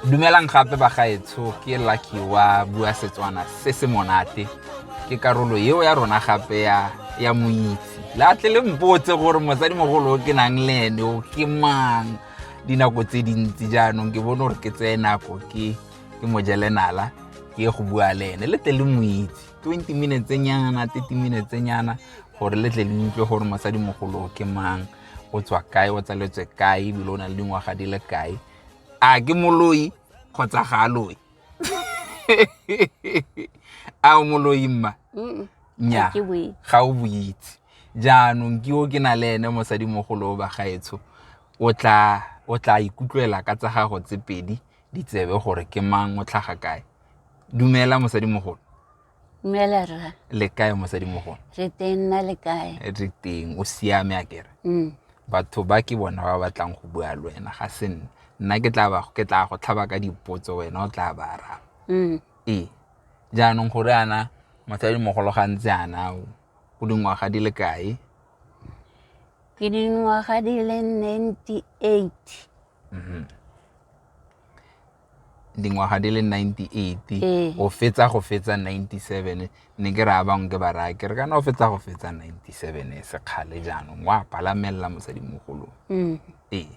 Dumelang gape bagaetsho, ke Lucky wa Bua Setswana se se monate. Ke karolo eo ya rona gape ya ya moitse. Le atle le mpotse gore mosadimogolo o ke nang le ene o ke mang dinako tse dintsi jaanong ke bone gore ke tseye nako ke ke mo jele nala ke ye go bua le ene le tle le mo itse 20 minutes nyana 30 minutes nyana gore le tle le utlwe gore mosadimogolo o ke mang o tswa kae o tsaletswe kae ebile o na le dingwaga di le kae a ke moloi kgotsa ga a loi a o moloi mma nya ga o boitse jaanong ke o ke na le ene mosadimogolo o bagaetsho o tla o tla ikutlwela ka tsa gago tse pedi ditsebe gore ke mang o tlhaga kae dumela mosadimogolo Dumela rra. Le kae mosadimogolo? Re teng nna le kae? Re teng, o siame a kere? Batho ba ke bona ba batlang go bua le wena ga se nna. Nna ke tla ba ke tla go tlhaba ka dipotso wena o tla ba araba. Ee. Jaanong gore ana mosadimogolo ga ntse ana o dingwaga di le kae? Ke dingwaga di le 98. Dingwaga di le 98 Ee. o fetsa go fetsa 97 ne ke raya bangwe ke ba raya ke re kana o fetsa go fetsa 97 e sekgale jaanong wa palamelela mosadimogolo. Ee,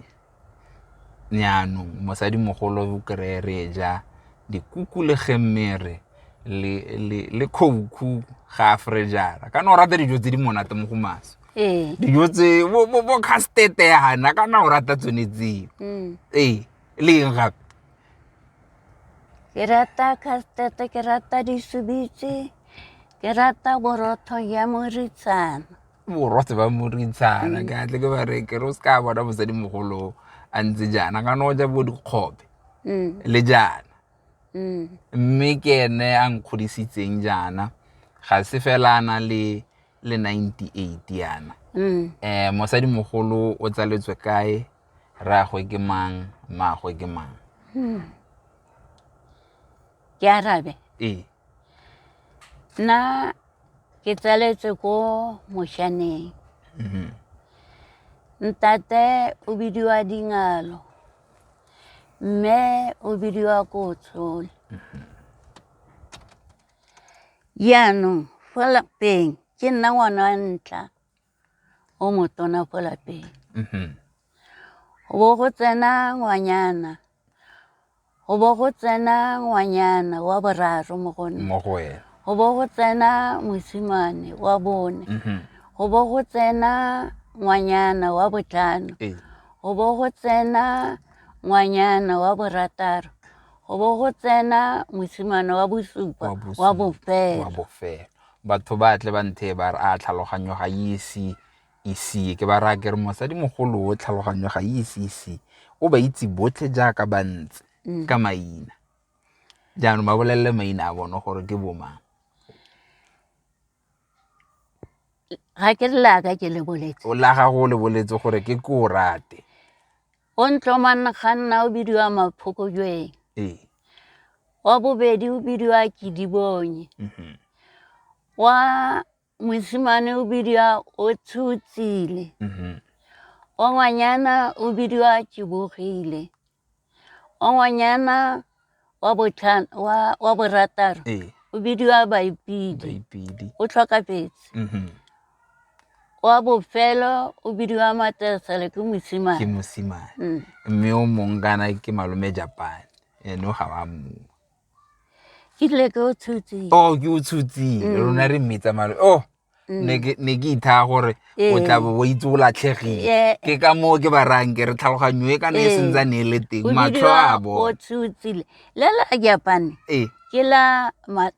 jaanong mosadimogolo o kry-e re ja dikuku le gemmere le coke ga a frejara kana o rata dijo tse di monate mo go maswe. Ee. Dijo tse bo custard yana kana o rata tsone tseo. Ee, le eng gape? Ke rata custard, ke rata disubitse, ke rata borotho ya moritshana. Borotho ba moritshana, ke atle ke ba re ke re o se ka bona mosadimogolo a ntse jaana kana o ja bo dikgobe le jaana. Mme ke ene a nkgodisitseng jaana, ga se fela a na le le 98 yana. Mosadimogolo o tsaletswe kae? Rraagwe ke mang, mmaagwe ke mang? Ke arabe? Ee. Nna ke tsaletswe ko Moshaneng. Ntate o bidiwa Dingalo, mme o bidiwa Kotshole. Jaanong fa lapeng ke nna ngwana wa ntlha o motona ko lapeng. Go bo go tsena ngwanyana, go bo go tsena ngwanyana wa boraro mo go nna. Mo go wena. Go bo go tsena mosimane wa bone. Go bo go tsena ngwanyana wa botlhano. Go bo go tsena ngwanyana wa borataro. Go bo go tsena mosimane wa bosupa, wa bofelo. Wa bofelo. Batho ba tle ba ntheye ba re a tlhaloganyo ga e ise e sie, ke ba raya ke re mosadimogolo o tlhaloganyo ga e ise e sie, o ba itse botlhe jaaka ba ntse ka maina. Jaanong ba bolelele maina a bone gore ke bo mang. Ga ke re la ka ke le boletse. O la gago o le boletse gore ke ko o rate. O ntlomang ga nna o bidiwa Maphokojweng. Ee. Wa bobedi o bidiwa Kedibonye. Wa mosimane o bidiwa Otshotsile. Wa ngwanyana o bidiwa Tšibogile. Wa ngwanyana wa botlhano wa wa borataro Ee. o bidiwa Baipidi. Baipidi. O tlhokafetse. Wa bofelo o bidiwa Matesele ke mosimane. Ke mosimane. Mme o mongwe kana ke malome Japan. Ene o ga wa mmu. Ke rile ke o tshotsile. Oh, ke o tshotsile. Rona re mmitsa malome. Oh, ne ke ne ke ithaya gore o tla bo o itse o latlhegile. Ke ka moo ke ba rayang ke re tlhaloganyo e kana e sentsane e le teng. Matlho a bona. O tshotsile. Le la Japan. Ee. Ke la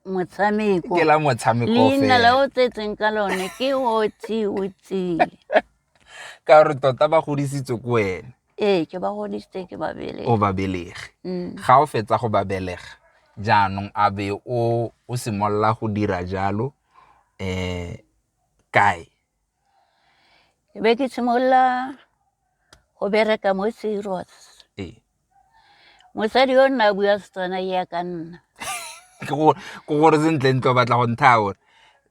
motshameko. Ke la motshameko fela. Leina le o tsetseng ka lone ke o tshotsile. Ka gore tota ba godisitswe ke wena. Ee, ke ba godisitse ke ba belege. O ba belege. Ga o fetsa go ba belega, jaanong a be o o simolola go dira jalo kae? Ke be ke simolola go bereka mo Serious. Ee. Mosadi yo nna a bua Setswana jaaka nna. Ke gore sentle ntlo batla go nthaya gore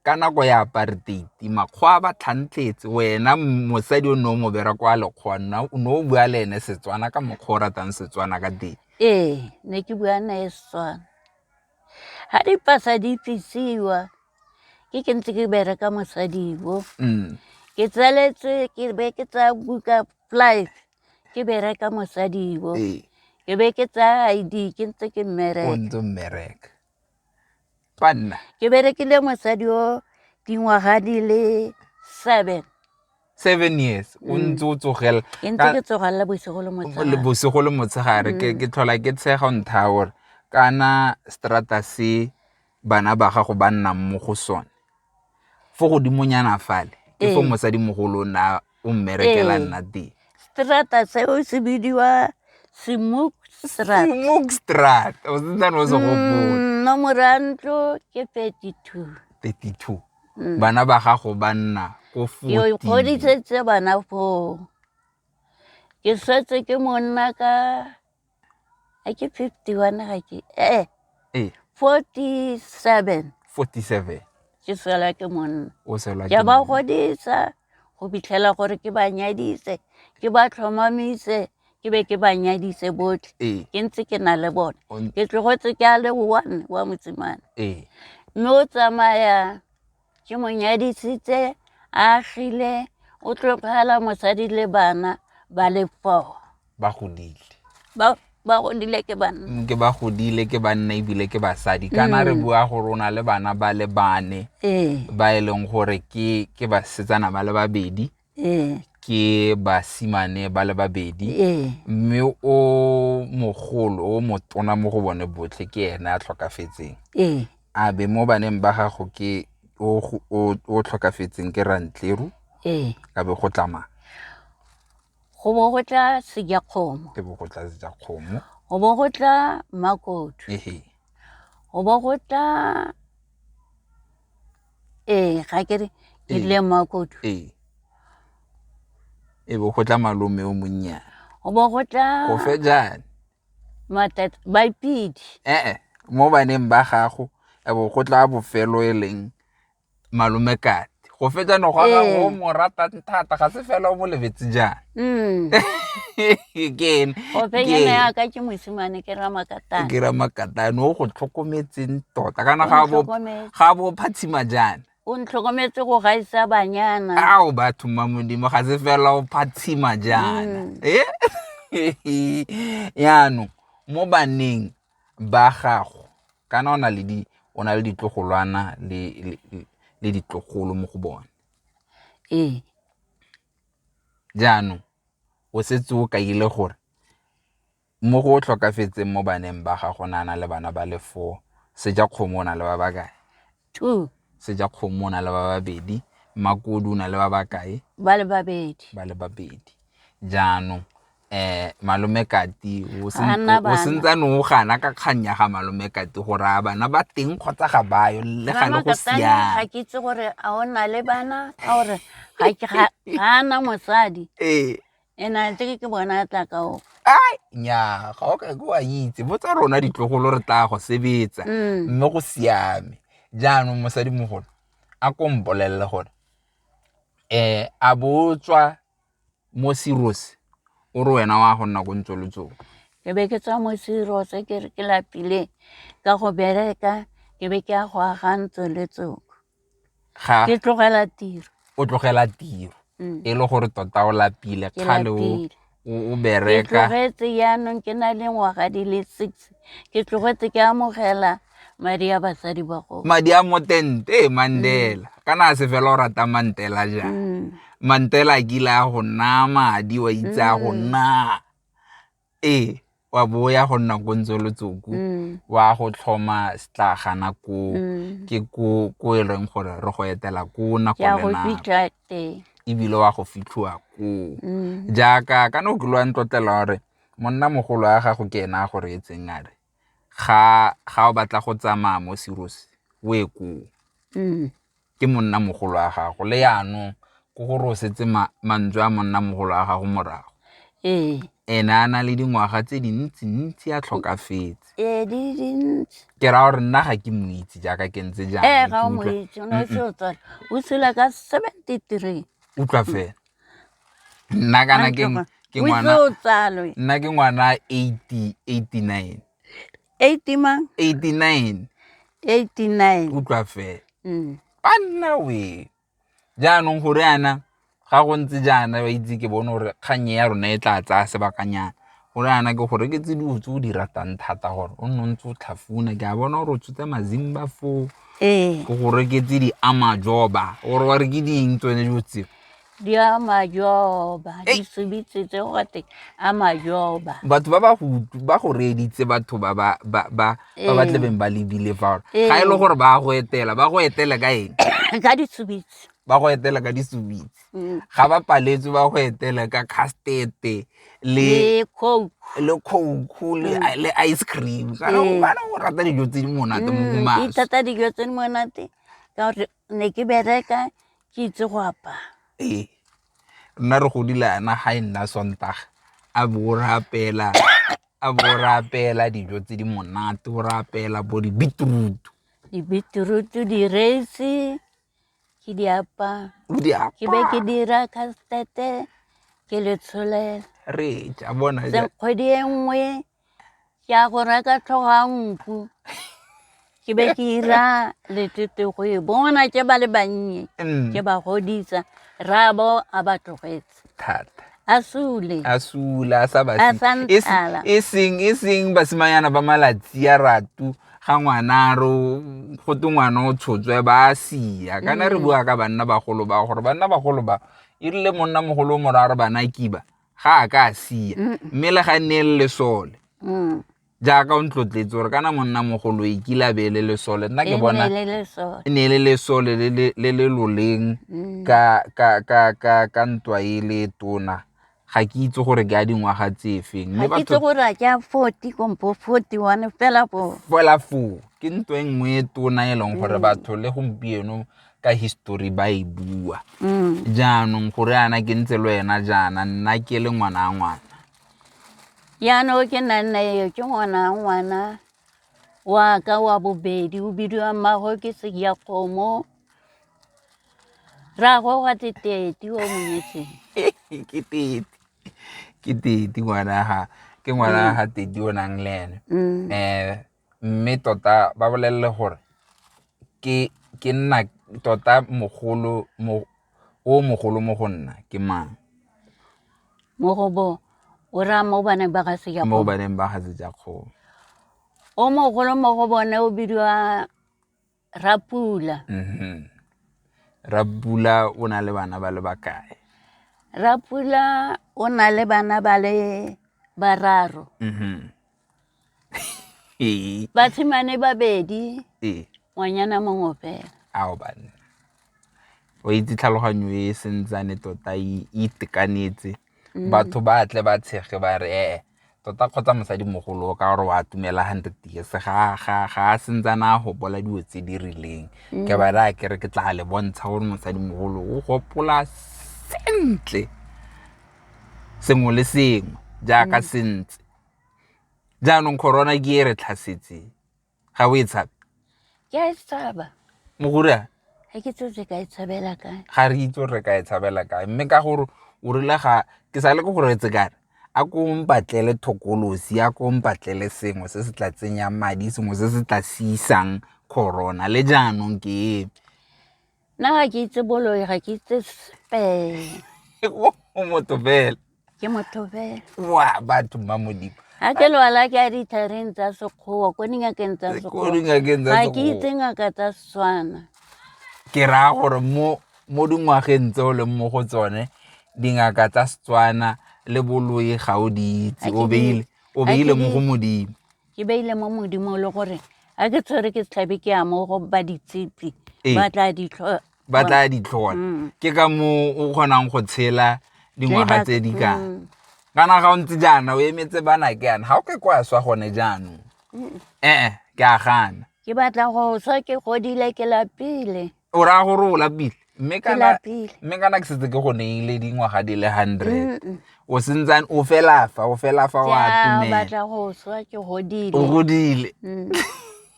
ka nako ya apartheid makgowa ba tlhantletse wena mosadi o ne o mo bereko wa lekgowa nna o ne o bua le ene Setswana ka mokgwa o ratang Setswana ka teng. Ee, ne ke bua nae Setswana. Ga dipasa di fisiwa ke ke ntse ke bereka mosadi o. Ke tsaletswe ke be ke tsaya buka life ke bereka mosadi o. Ke be ke tsaya ID ke ntse ke O mmereka. ntse o mmereka. Banna. Ke berekile mosadi o dingwaga di le 7. 7 years o ntse o tsogela. Ke ntse ke tsogelela bosigo le motshegare. Bosigo le motshegare. Ke tlhola ke tshega ntha gore kana strata se bana ba gago ba nnang mo go sone fo godimonyana fale ke fo mosadimogolo o na o mmerekela nna teng. Strata seo se bidiwa Smook Straat. Smook Straat, o sentsane o se gopola. Nomoro ya ntlo ke 32. 32. Bana ba gago ba nna ko Ke ikgodisetse bana foo. Ke swetse ke monna ka a ke 51 ga ke 47. 47. Ke swela ke monna. O swelwa Ke ke ba monna. godisa go fitlhela gore ke ba nyadise, ke ba tlhomamise, ke be ke ba nyadise botlhe. Ke ntse ke na le bone. Ke tlogetse ke a le one wa mosimane. Mme o tsamaya ke mo nyadisitse, a agile, o tlogela mosadi le bana ba le 4. Ba godile. Ba godile ke banna. Ke ba godile ke banna ebile ke basadi. Kana re bua gore o na le bana ba le bane. Ba e leng gore ke basetsana ba le babedi. Ke basimane ba le babedi. Mme o mogolo, o motona mo go bone botlhe ke ene a tlhokafetseng. A be mo baneng ba gago ke o tlhokafetseng ke Rantleru. Ka be go tla mang? Go bo go tla Sejakgomo. Ke bo go tla Sejakgomo. Go bo go tla Makodu. Go bo go tla ga ke re ke rile Makodu. E bo go tla malome o monnyane. Go bo go tla Go fejane. Matata Baipidi. Mo baneng ba gago e bo go tla bofelo e leng malome Kati. Go fetsa no gwa gago o mo ratang thata ga se fela o mo lebetse jang. Ke ene. Go fenyana ya ka ke mosimane ke Ramakatane. Ke Ramakatane o go tlhokometseng tota kana ga bo phatshima jaana. O ntlhokometse go gaisa banyana. Ao batho mma Modimo ga se fela o phatshima jaana. Yaanong mo baneng ba gago kana o na le ditlogolwana le ditlogolo mo go bone. Jaanong o setse o kaile gore mo go tlhokafetseng mo baneng ba gago na na le bana ba le 4, Sejakgomo o na le ba ba kae? 2. Sejakgomo o na le ba babedi, Makodu o na le ba ba kae? Ba le babedi. Ba le babedi. Jaanong malome Kati o sentsane o gana ka kgang ya ga malome Kati gore a bana ba teng kgotsa ga bayo le gale go siame. Ga ke itse gore a o na le bana ka gore ga ana mosadi. Ena ntse ke bona a tla ka o. Ai nya ga o ka ke wa itse botsa rona ditlogolo re tla go sebetsa mme go siame. Jaanong mosadimogolo a ko mpolelele gore a bo tswa mo Sirose o re wena wa go nna ko Ntsolotso. Ke be ke tswa mo Sirose ke re ke lapile ka go bereka ke be ke ya go aga Ntsolotso. Ke tlogela tiro. O tlogela tiro. E le gore tota o lapile kgale o bereka. Ke tlogetse jaanong ke na le ngwaga di le 6. Ke tlogetse ke amogela madi a basadi ba go. Madi a motente Mandela. Kana a se fela o rata Mandela jang. Mandela a kile a go nna madi wa itse a go nna. Wa bo ya go nna ko Ntsolotso wa go tlhoma setlagana ko ke ko e leng gore re go etela ko nako le nako. Ebile wa go fitlhiwa ko. Jaaka kana o kile wa ntlotlela gore monna mogolo wa gago ke ena a go reetseng a re ga o batla go tsamaya mo Sirose o ye koo. Ke monna mogolo wa gago le yaanong ke gore o setse mantswe a monna mogolo wa gago morago. Ene a na le dingwaga tse dintsi-ntsi a tlhokafetse. Di dintsi. Ke raya gore nna ga ke mo itse jaaka ke ntse jaana. Ga o mo itse, o ne o se o tswala. O sula ka 73. Utlwa fela. Nna kana ke Ke O ngwana itse o tsalwe. Nna ke ngwana 80 89. 80 mang? 89. 89. Utlwa fela. Banna we. Jaanong gore yana ga go ntse jaana wa itse ke bone gore kgang ya rona e tla tsaya sebakanyana. Gore yana ke gore ke tse dilo tse o di ratang thata gore o nne o ntse o tlhafuna ke a bona gore o tshotse mazimba foo. Ee. Ke go reketse di amajoba gore wa re ke ding tsone dilo tseo. Di amajoba, di sebitse tse go teng amajoba. Batho ba ba go ba go reeditse batho ba ba ba ba ba ba tlebeng ba lebile fa gore ga e le gore ba go etela ba go etela ka eng? Ka disubitse. Ba go etela ka disubitse. Ga ba paletswe ba go etela ka custard le le coke le coke le le ice cream. Kana bana o rata dijo tse di monate mo go Ke maswe. ithata dijo tse di monate ka gore ne ke bereka ke itse go apaya. Ee, nna re godile yana ga e nna Sontaga a bo re apela a bo re apela dijo tse di monate o re apela bo di-beetroot. Di-beetroot, di-rice ke di apaya. O di Ke be ke apaya. dira custard ke le tsholela. Re ja bona Se kgwedi e nngwe ke ya go reka tlhogo ya nku ke be ke ira letete go e bona ke ba le bannye ke ba godisa rraabo a ba tlogetse Thata. A sule. A sule a sa ba A sa ntala. E seng e seng basimanyana ba malatsi a ratu ga ngwana ro go te ngwana o tshotswe ba a sia kana re bua ka banna bagolo ba gore banna bagolo ba e rile monna mogolo o moraro bana kiba ga a ka a sia mme le ga nne le lesole jaaka o ntlotletse gore kana monna mogolo e kile a be le lesole nna ke bona e ne le lesole le le loleng ka ka ka ka ka ntwa e le tona ga ke itse gore ke a dingwaga tse feng mme batho ke itse gore a ke a 40 kompo 41 fela foo fela foo ke ntwa e nngwe e tona e leng gore batho le gompieno ka history ba e bua. Jaanong gore yana ke ntse le wena jaana nna ke le ngwana a ngwana. Jaanong ke nna nna eo ke ngwana ngwana wa ka wa bobedi o bidiwa mmago ke Sejakgomo. Rraagwe wa te Teti o mo nyetseng. Ke Teti. Ke Teti ngwana ga ke ngwana ga Teti o nang le ene. Mme tota ba bolelele gore ke ke nna tota mogolo mo o mogolo mo go nna ke mang? Mo go bo o raya mo baneng ba ga Sejakgomo. Mo baneng ba ga Sejakgomo. O mogolo mo go bone o bidiwa Rapula. Rapula o na le bana ba le bakae? Rapula o na le bana ba le bararo. Basimane babedi, ngwanyana mongwe fela. Ao banna. O itse tlhaloganyo e sentsane tota e itekanetse. Batho ba tle ba tshege ba re ee tota kgotsa mosadi mogolo o ka gore wa atumela 100 years ga ga ga a sentsane a gopola dilo tse di rileng. Ke ba raya ke re ke tla le bontsha gore mosadi mogolo o gopola sentle sengwe le sengwe jaaka sentse. Jaanong corona ke e re tlhasetseng ga o e tshabe? Ke a e tshaba. Mogura? Ga ke tsotse ka e tshabela kae. Ga re itse gore re ka e tshabela kae mme ka gore o rile ga ke sa le ke go reetse kare a ko mpatlele thokolosi a ko mpatlele sengwe se se tla tsenyang madi sengwe se se tla siisang corona le jaanong ke eme. Nna ga ke itse boloi ga ke itse sepe. O motho fela. Ke motho fela. Wa batho mma Modimo. Ga ke lwala ke ya ditlhareng tsa Sekgowa ko dingakeng tsa Ko dingakeng tsa Ga ke Sekgowa. itse ngaka tsa Setswana. Ke raya gore mo mo dingwageng tse o leng mo go tsone dingaka tsa Setswana le boloi ga o di itse Ga o ke di- beile o ga ke beile mo di go Modimo. Ke beile mo Modimo le gore ga ke tshwere ke setlhabi ke ya mo go ba ditshepi Ee. ba tla di tlhola. Ba tla di tlhola. Ke ka moo o kgonang go tshela dingwaga tse di ka. Kana ga o ntse jaana o emetse bana ke yana ga o ke kwa swa gone jaanong. Ee ke a gana. Ke batla go swa ke godile ke lapile. O raya gore o lapile? Mme Ke kana lapile. mme kana ke setse ke go neile dingwaga di le 100. O sentsane o fela fa o fela fa o Ke a atumela. batla go swa ke godile. O godile.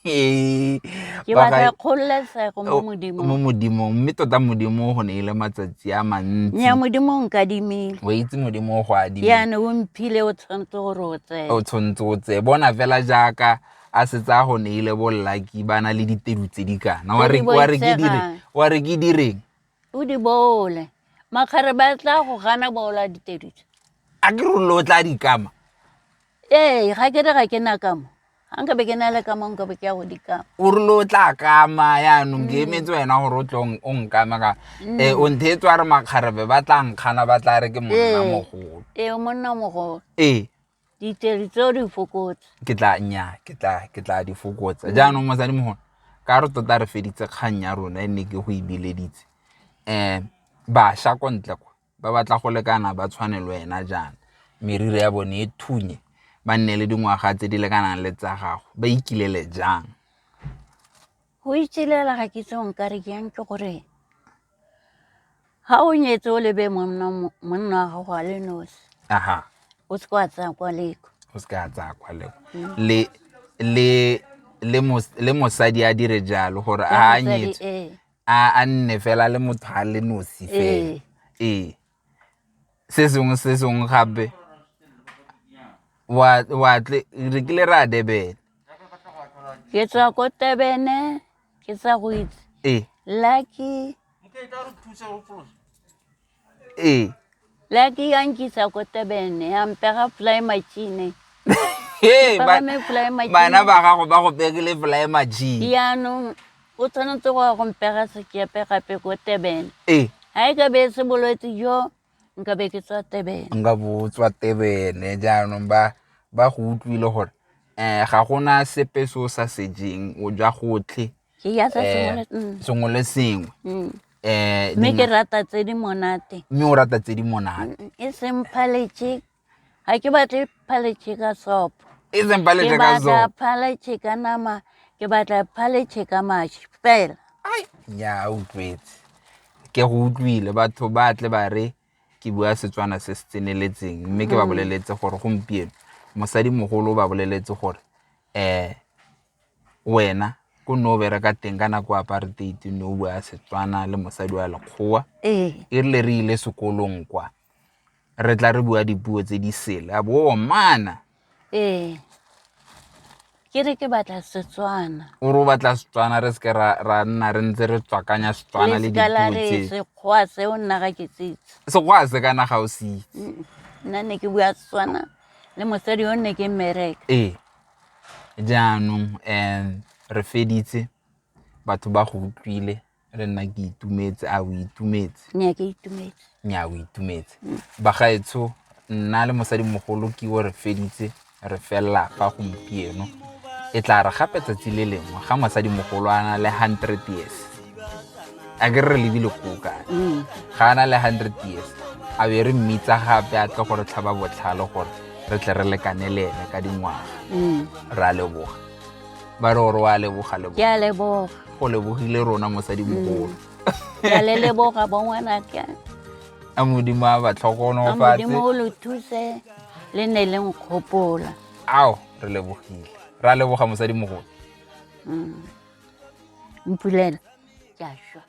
Ke batla kgololesego mo Modimong. Mo Modimong, mme tota Modimo go neile matsatsi a mantsi. Nya Modimo o nkadimile. O itse Modimo o go adimile. Jaanong o mphile o tshwanetse gore o tseye. O tshwanetse o tseye. Bona fela jaaka a setse a go neile bollaki ba na le ditedu tse di kana. Wa re ke dire, wa re ke direng? O di bole. Makgare ba tla go gana bola ditedu tse. A ke re lo tla di kama? Ee, ga ke re ga ke na kamo. Ga nka be ke na le kamo nka be ke ya go di kama. O re lo tla kama yaanong ke emetse wena gore o tle o nkame ka o ntheetse wa re makgarebe ba tla nkgana ba tla re ke monna mogolo. Ee, o monna mogolo. Ee. Diteri tseo di fokotse. Ke tla nya ke tla ke tla di fokotsa. Jaanong mosadi mogolo ka re tota re feditse kgang ya rona e ne ke go ibileditse. Bašwa ko ntle kwa ba batla go lekana ba tshwane le wena jaana, meriri ya bone e thunye, ba nne le dingwaga tse di lekanang le tsa gago, ba ikilele jang? Go ikilela ga ke itse nka re jang ke gore ga o nyetse o lebe monna wa gago a le nosi. Aha. O se wa tsaya kwa leko. O se ka tsaya kwa leko. Le mosadi a dire jalo gore a nyetswe. A nne fela le motho a le nosi fela. Ee. Se sengwe se sengwe gape wa tle re kile ra Durban. Ke tswa ko Durban ke sa go itse. Ee. Lucky. Ee. Lucky ya nkisa ko Durban ya mpega fly machine. Bana ba gago ba go pegile fly machine. Jaanong o tshwanetse go ya go mpega sekepe gape ko Durban. Ee. Ga e ka be se bolwetse jo nka be ke tswa Durban. Nka bo tswa Durban jaanong ba go utlwile gore ga gona sepe se o sa se jeng o ja gotlhe. Ke ja se sengwe sengwe le sengwe. Mme ke rata tse di monate. Mme o rata tse di monate. E seng phaletšhe, ga ke batle phaletšhe ka sopo. E seng phaletšhe ka sopo. Ke batla phaletšhe ka nama, ke batla phaletšhe ka maši fela. Ai, nya utlwetse. Ke go utlwile batho ba tle ba re ke bua Setswana se se tseneletseng mme ke ba boleletse gore gompieno mosadi mogolo o ba boleletse gore wena ko nne o bereka teng ka nako apartheid ne o bua Setswana le mosadi wa lekgowa. E rile re ile sekolong kwa re tla re bua dipuo tse di sele a bo omana. Ee. Ke re ke batla Setswana. O re o batla Setswana re seke ra nna re ntse re tswakanya Setswana le dipuo tse. Sekgowa seo nna ga ke se itse. Sekgowa se kana ga o se itse. Nna ne ke bua Setswana le mosadi yo ne ke mmereka. Ee. Jaanong re feditse batho ba go utlwile le nna ke itumetse a o itumetse? Nnyaa ke itumetse. Nnyaa o itumetse. Bagaetsho nna le mosadimogolo ke o re feditse re felela fa gompieno e tla re gape tsatsi le lengwe ga mosadimogolo a na le 100 years a ke re lebile koo kae ga a na le 100 years a be re mmitsa gape a tle gore tlhaba botlhale gore re tle re lekane le ene ka dingwaga. Re a leboga. Ba re gore wa leboga leboga. Ke a leboga. Go lebogile rona mosadimogolo. Ke a le leboga bo ngwanaka. A Modimo a ba tlhokonofatse. A Modimo o lo thuse le ne le nkgopola. Ao, re lebogile. Re a leboga mosadimogolo. Mpulela, ke a shwa.